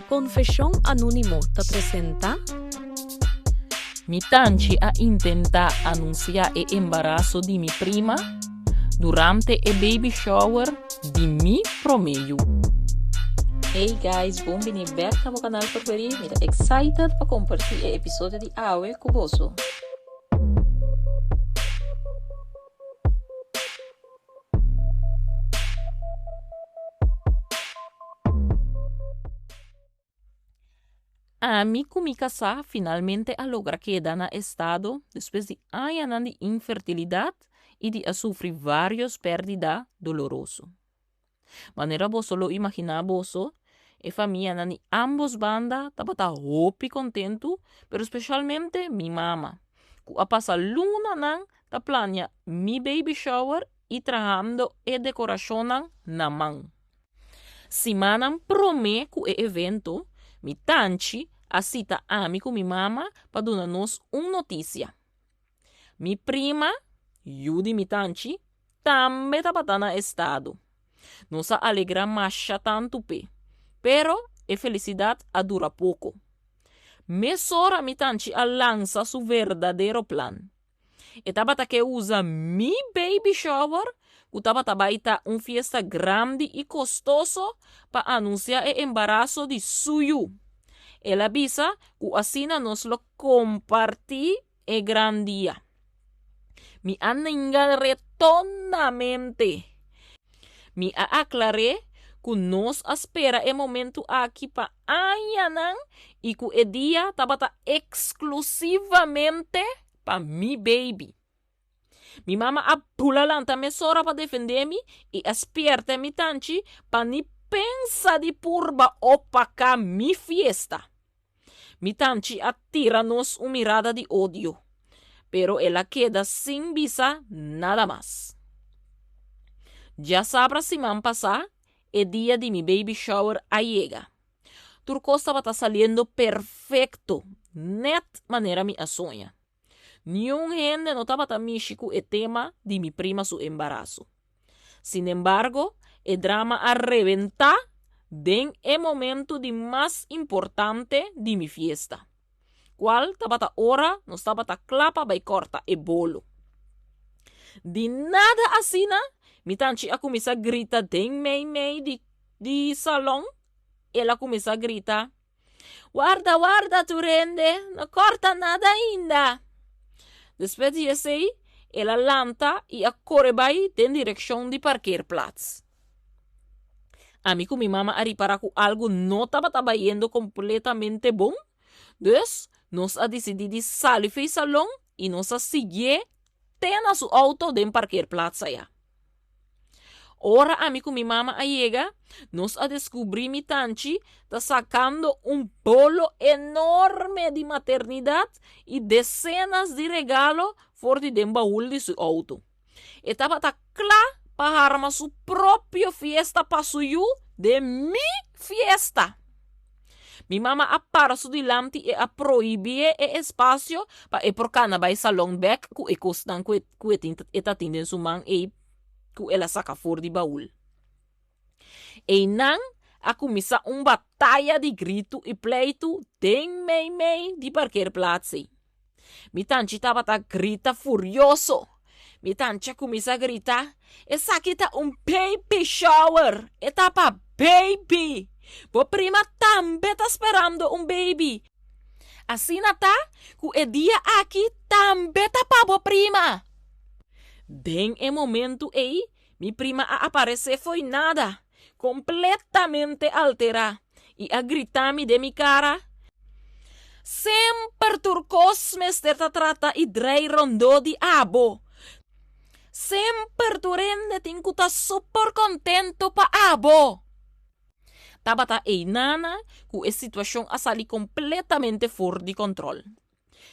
Konfeshon Anónimo ta presentá. Mi tanchi a intentá anunsiá e embaraso di mi prima durante e baby shower di mi promé yu. Hey guys, bon bini bek na bo kanal preferí. Mi ta excited pa kompartí e episodio di awe ku boso. Ami ku mi kasá finalmente a logra keda na estado despues di añanan di infertilidat i di a sufri vários pèrdida doloroso. Manera boso lo imaginá boso, e famianan di ámbos banda tabata hopi kontentu, pero speshalmente mi mama, ku a pasa lunanan ta plania mi baby shower i trahando e dekorashonnan na man. Simannan promé ku e evento, mi tanchi a sita ami ku mi mama pa duna nos un notisia. Mi prima, yu di mi tanchi, tambe tabata na estado. Nos a alegrá masha tantu p'e, pero e felisidat a dura poko. Mesora mi tanchi a lansa su verdadero plan. E tabata ke usa mi baby shower, ku tabata bai ta un fiesta grandi i kostoso, pa anunsiá e embaraso di su yu. El a bisa ku asina nos lo kompartí e gran dia. Mi a ninga retondamente. Mi a aklar'é ku nos a spera e momentu aki pa añanan i ku e dia tabata eksklusivamente pa mi baby. Mi mama a bula lanta mesora pa defendé mi i a spièrta mi tanchi pa ni pensa di purba opaká mi fiesta. Mi tanchi a tira nos un mirada di odio, pero el a keda sin bisa nada mas. Djasabra siman pasá, e dia di mi baby shower a yega. Tur kos tabata saliendo perfekto, nèt manera mi a soña. Niun hende no tabata mishi ku e tema di mi prima su embaraso. Sinembargo, e drama a rebentá den e momentu di mas importante di mi fiesta, kual tabata ora nos tabata kla pa bai kòrta e bolo. Di nada asina, mi tanchi a kuminsá grita den meimei di di salon, el a kuminsá grita, Warda, warda tur hende, no kòrta nada ainda! Despues di esei, el a lanta i a kore bai den direkshon di parkeerplaats. Ami ku mi mama a ripará ku algu no tabata bayendo kompletamente bon, dus nos a disidí di sali fei salon i nos a siguié te na su outo den parkeerplaats aya. Ora ami ku mi mama a yega, nos a deskubrí mi tanchi ta sakando un bolo enorme di maternidat i desenas di regalo for di den baul di su outo. E tabata kla pa harma su propio fiesta pa su yu den mi fiesta. Mi mama a para su dilanti i a prohibié e espasio pa e por kana bai salon bèk ku e kosnan ku e tin e ta tin den su man ei ku el a saka for di baul. Einan a kuminsá un bataya di gritu i pleitu den meimei di parkeerplaats ei. Mi tanchi tabata grita furioso. Mi tanchi a kuminsá grita, Esaki ta un baby shower! E ta pa baby! Bo prima tambe ta sperando un baby! Asina ta ku e dia aki tambe ta pa bo prima! Den e momentu ei, mi prima a aparesé fo'i nada, kompletamente alterá, i a grita mi den mi kara, Semper tur kos mester ta trata i drei rondó di abo! Semper tur hende tin ku ta super kontentu pa abo! Tabata einana ku e situashon a sali kompletamente for di kòntròl.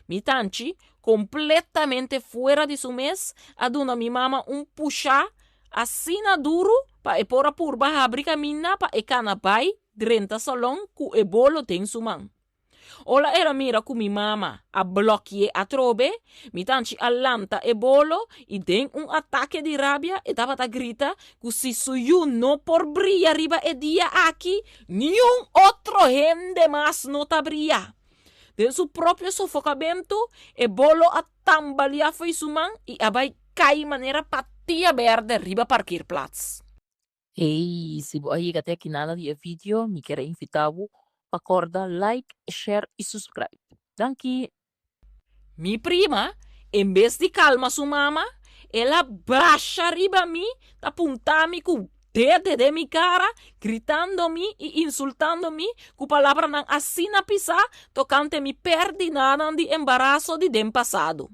Mi tanchi, kompletamente fuera di su mes, a duna mi mama un pushá asina duru pa e por a purba habri kaminda pa e kana bai drenta salon ku e bolo den su man. Ora el a mira ku mi mama a blòki'é atrobe, mi tanchi a lanta e bolo i den un atake di rabia e tabata grita ku si su yu no por bria riba e dia aki, niun otro hende mas no ta bria. Den su propio sofokamentu, e bolo a tambaliá fo'i su man i a bai kai manera patia bèrdè riba parkeerplaats. Hey, si bo a yega te aki nada di e video, mi kier a invita bo pa corda like, share y subscribe. Danki! Mi prima, en bes di calma su mama, el a basha riba mi, ta punta mi cu dede den mi cara, gritando mi y insultando mi cu palabranan asina pisa tocante mi perdinanan di embaraso di den pasado.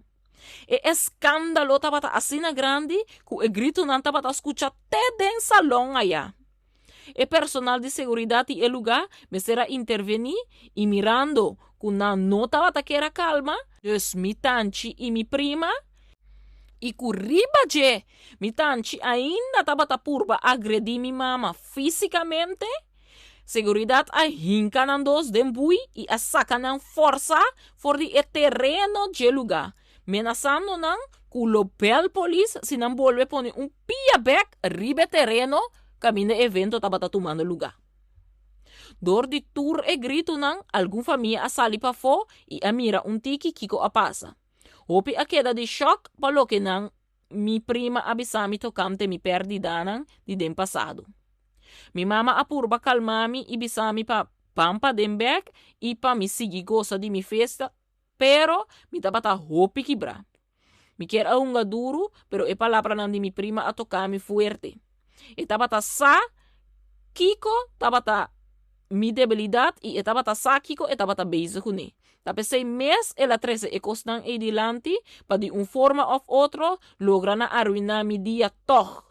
E eskandalo tabata asina grandi ku e gritunan tabata skucha te den salon aya. E personal di seguridat di e lugá mester a intervení i mirando ku nan no tabata kier a kalma, dus mi tanchi i mi prima, i ku riba dje mi tanchi ainda tabata purba agredí mi mama físikamente, Seguridat a hinka nan dos den bui i a saka nan fòrsá for di e tereno dje lugá, menasando nan ku lo bèl polis si nan bolbe pone un pia bèk riba e tereno kaminda e evento tabata tumando lugá. Dor di tur e gritunan, algun famia a sali pafó i a mira un tiki kiko a pasa. Hopi a keda di shòk pa loke nan Mi prima a bisa mi tokante mi pèrdidanan di den pasado. Mi mama a purba kalma mi i bisa mi pa ban paden bèk i pa mi sigui gosa di mi festa, pero mi tabata hopi kibrá. Mi kier a hunga duru, pero e palabranan di mi prima a toka mi fuerte. E tabata sa kiko tabata mi debilidat i e tabata sa kiko e tabata bezig kuné. Ta p'esei mes el a trese e kosnan ei dilanti pa di un forma òf otro logra na aruiná mi dia tòg.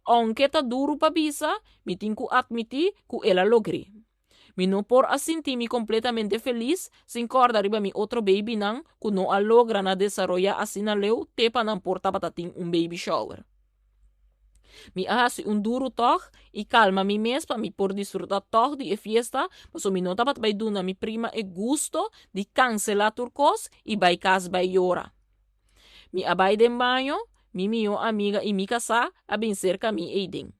Ounke ta duru pa bisa, mi tin ku atmití ku el a logr'é. Mi no por a sinti mi kompletamente felis sin kòrda riba mi otro beibinan ku no a logra na desaroyá asina leu te pa nan por tabata tin un baby shower. Mi a hasi un duru tòg i kalma mi mes pa mi por disfrutá tòg di e fiesta, pasobra mi no tabata bai duna mi prima e gusto di kanselá tur kos i bai kas bai yora. Mi a bai den baño, mi mihó amiga i mi kasá a bin serka mi eiden.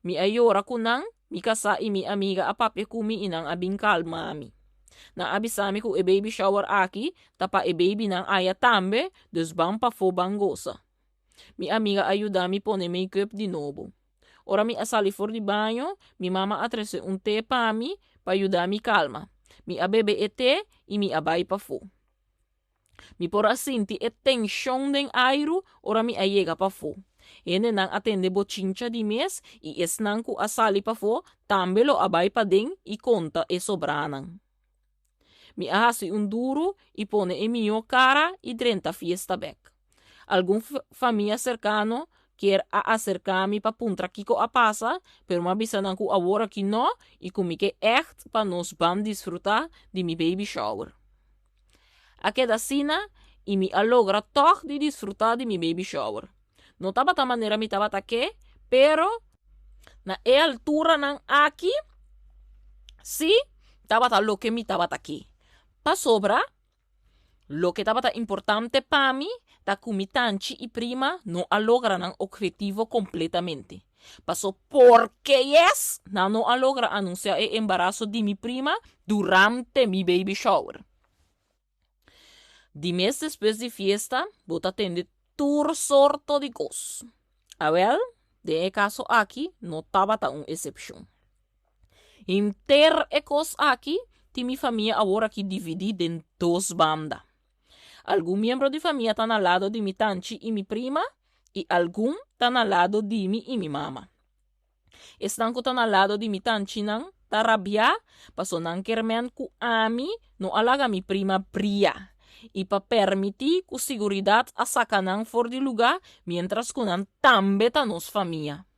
Mi a yora ku nan, mi kasá i mi amiga a papia ku mi i nan a bin kalma mi. Nan a bisa mi ku e baby shower aki ta pa e babynan aya tambe, dus ban pafó ban gosa. Mi amiga a yuda mi pone make-up di nobo. Ora mi a sali for di baño, mi mama a trese un te pa mi pa yuda mi kalma. Mi a bebe e te i mi a bai pafó. Mi por a sinti e tenshon den airu ora mi a yega pafó. Hendenan a tende bochincha di mes i esnan ku a sali pafó tambe lo a bai paden i konta e sobranan. Mi a hasi un duru i pone e mihó kara i drenta fiesta bèk. Algun famia serkano kier a aserká mi pa puntra kiko a pasa, pero mi a bisa nan ku awor aki nò i ku mi ke ègt pa nos ban disfrutá di mi baby shower. A keda asina i mi a logra tòg di disfrutá di mi baby shower. No tabata manera mi tabata ke, pero na e alturanan aki sí tabata loke mi tabata ke. Pasobra loke tabata importante pa mi ta ku mi tanchi i prima no a logra nan ophetivo kompletamente. Paso porke yes nan no a logra anunsiá e embaraso di mi prima durante mi baby shower. Di mes despues di fiesta bo ta tende tur sorto di kos. Awel, den e kaso aki no tabata un esepshon. Henter e kos aki tin mi famia awor aki dividí den dos banda. Algun miembro di famia ta na lado di mi tanchi i mi prima i algun ta na lado di mi i mi mama. Esnan ku ta na lado di mi tanchinan ta rabiá paso nan ker men ku ami no a laga mi prima bria i pa permití ku siguridat a saka nan for di lugá miéntras ku nan tambe ta nos famia.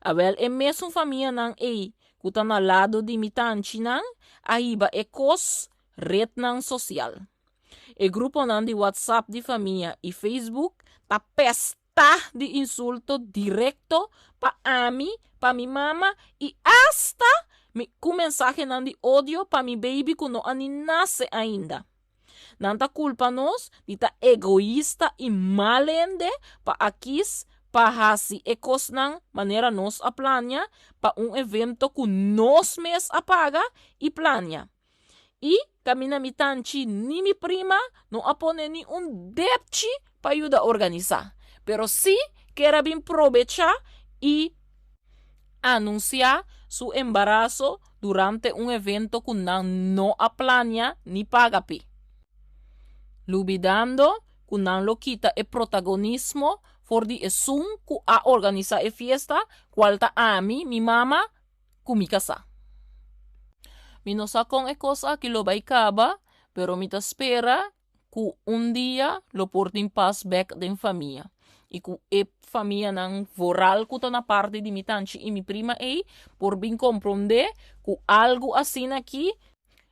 Awèl e mesun famianan ei ku ta na lado di mi tanchinan a hiba e kos retnan sosial. E gruponan di WhatsApp di famia i Facebook ta pèst Ta di insulto direkto pa ami, pa mi mama i asta Mi ku mensahenan di odio pa mi baby ku no a ni nase ainda. Nan ta kulpa nos di ta egoista i mal hende pa a kis pa hasi e kosnan manera nos a plania pa un evento ku nos mes a paga i plania. I kaminda mi tanchi ni mi prima no a pone ni un depchi pa yuda organisá, pero sí ker a bin probechá i anunsiá su embaraso durante un evento ku nan no a plania ni paga p'e. Lubidando ku nan lo kita e protagonismo for di esun ku a organisá e fiesta, kual ta ami, mi mama ku mi kasá. Mi no sa kon e kos aki lo bai kaba, pero mi ta spera ku un dia lo por tin pas bek den famia i ku e famianan vooral ku ta na parti di mi tanchi i mi prima ei por bin komprondé ku algu asina aki,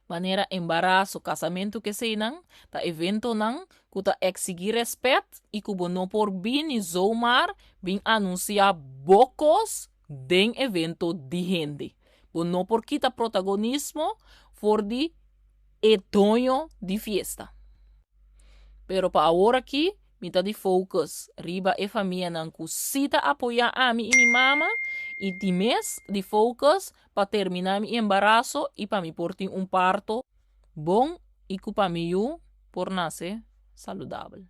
manera embaraso, kasamentu keseinan, ta eventonan ku ta eksigí rèspèt i ku bo no por bini zomaar bin anunsiá bo kos den evento di hende. Bo no por kita protagonismo for di e doño di fiesta. Pero pa awor aki mi ta di focus riba e famianan ku si ta apoya ami i mi mama i di mes di focus pa termina mi embaraso i pa mi por tin un parto bon i ku pa mi yu por nase saludabel.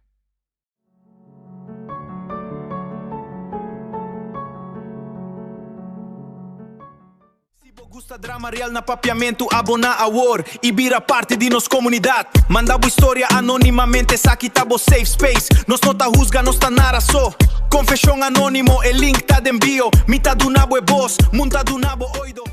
Si bo gusta drama real na Papiamentu aboná awor i bira parti di nos komunidat. Manda bo historia anónimamente esaki ta bo safe space. Nos no ta husga, nos ta nara so. Konfeshon anónimo, e link ta den bio. Mi ta duna bo e bos, mun ta duna bo oido.